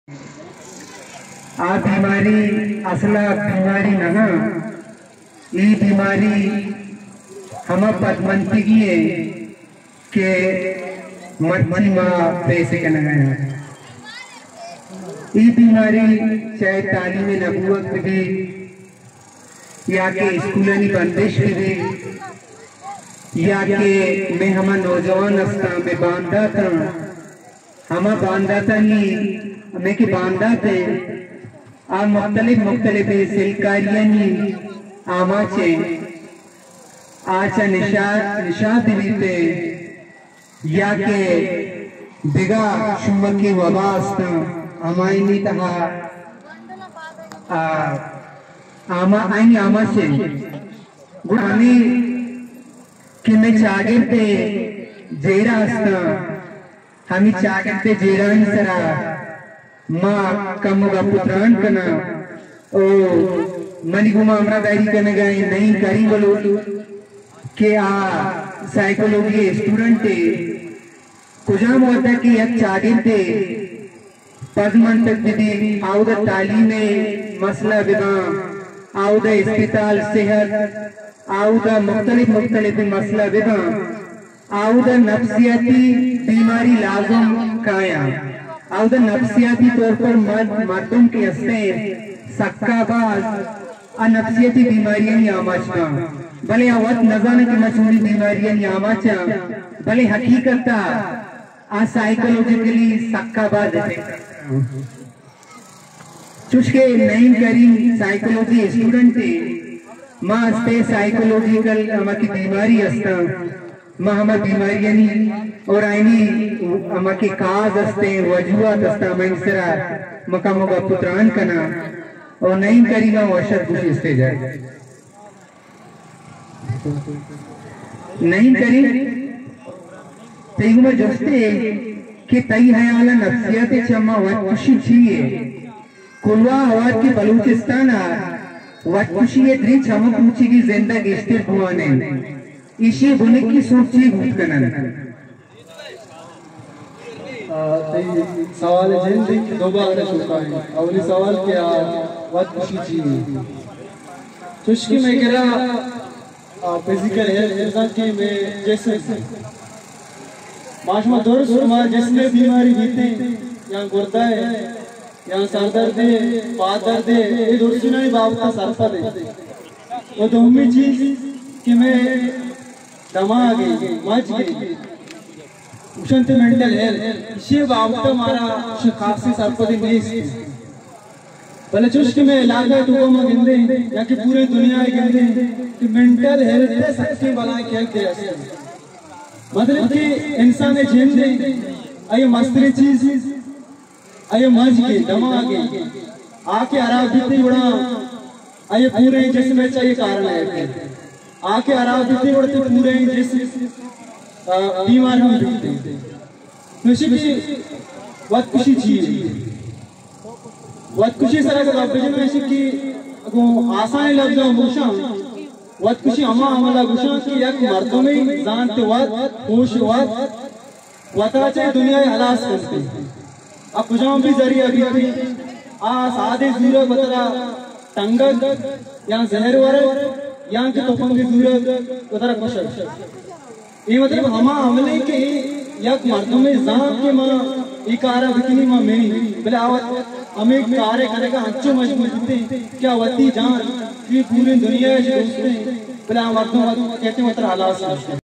آ بیماری اصل ءَ بیماری نہ اِنت۔ اے بیماری ہما پدمنتگی اِنت کہ مرچی ما پیش کنگ ءَ ایں۔ اے بیماری چاہے تعلیم نبوت بہ بیت، یا کہ اسکولانی بندش بہ بیت، یا کہ مئے ہما نوجوان استاں، مئے بانداتاں، ہما بانداتانی، مئے کہ باندات اِنت، آ مختلف مختلف سلکاریانی آماچ اِنت۔ آ چہ نشہ، نشہ بہ بیت یا کہ دگہ شومکیں وبا استاں، ہمایانی تہا، آ، آما-، آیانی آماچ اِنت۔ گڑا ہمے کہ مئے چاگرد ءِ جیڑہ استاں، ہمے چاگرد ءِ جیڑہانی سرا ما کمو گپ ءُ تران کناں۔ او منی گوما ہمراہداری کنگ ءَ اِنت نعیم کریم بلوچ کہ آ سائیکولوجی ءِ اسٹوڈنٹے۔ کجام وھد ءَ کہ یک چاگردے پدمنتگ بہ بیت، آودا تعلیم ءِ مسئلہ بہ باں، آودا اسپتال، صحت، آودا مختلف مختلف مسئلہ بہ باں، آودا نفسیاتی بیماری لازم کایاں۔ آودا نفسیاتی طور پر مرد، مردم کہ ہستیں سکا باز آ نفسیاتی بیماریانی آماچ باں، بلے آ وت نزاناں کہ ما چونیں بیماریانی آماچ آں، بلے حقیقت ءَ آ سائیکولوجیکلی سکا باز افیکٹ آں۔ چوش کہ نعیم کریم سائیکولوجی اسٹوڈنٹے، ما ہستے سائیکولوجیکل ہما کہ بیماری ہستاں، ما ہما بیماریانی اور آیانی ہما کہ کاز ہستیں، وجوہات ہستاں، ہمایانی سرا ما کمو گپ ءُ تران کناں۔ اور نعیم کریم ءَ وش اتک گوشی اسٹیج ءَ۔ نعیم کریم، تئی گوما جستے کہ تئی ہیال ءَ نفسیات ءِ چماں وت کشی چی یے؟ کلواہ ہوار کہ بلوچستان ءَ وت کشی ءِ دریں چمک روچیگی زند ءَ گیشتر بوان اَنت۔ ایشی ءِ بنکی سوب چی بوت کن اَنت؟ آ، تئی سوال ءِ جند ءَ دوبارہ چکائیں۔ اولی سوال کہ آ وت کشی چی اِنت؟ چوش کہ مئے کرا، آ، فزیکل ہیلتھ بزاں کہ مئے جسم، ما شما درست ما جسم ءِ بیماری بیتیں یا گردہ ءِ یا سردردے، پادردے، اے درستینانی بابت ءَ سرپد ایں۔ و دومی چیز کہ مئے دماغ ءِ، مجگ ءِ، گوشنت مینٹل ہیلتھ، ایشی بابت ءَ مارا خاصیں سرپدی نیست۔ بلے چوش کہ مئے علاقہ ءِ توکا ما گندیں یا کہ پورے دنیا ءَ گندیں کہ مینٹل ہیلتھ ءِ سکیں بلاہیں کیمپے است۔ مطلب کہ انسان ءِ جند ءِ، آئی ءِ مستریں چیز آئی ءِ مجگ ءِ، دماغ ءِ، آ کہ ہراب بیت گڑا آئی ءِ پوریں جسم ءَ چہ اے کار نہ ایت۔ آ کہ ہراب بیت گڑا تئی پوریں جسم، آ، بیمار ہم بیت۔ نوشی کہ وت کشی چی اِنت؟ وت کشی سرا اگاں گپ بجن، نوشی کہ اگوں آسانیں لبزاں گوشاں، وت کشی ہما عمل ءَ گوشاں کہ یک مردمے زانت وت، ہوش وت، وتا چہ دنیا ءَ ہلاس کنت۔ آ کجام بھی ذریعہ بیت، آ سادے زورگ وترا ٹنگگ یا زہر ورگ یا کہ تپنگ زورگ وترا کشگ۔ اے مطلب ہما عملے کہ یک مردمے زانت کہ ما اے کارا بکنی ما منی، بلے آ وت ہمے کارے کنگا انچو مجبور بیتے کہ آ وتی جان کہ پوریں دنیا ءَ دوستیں، بلے آ مردم وت کہتے وترا ہلاس کنت۔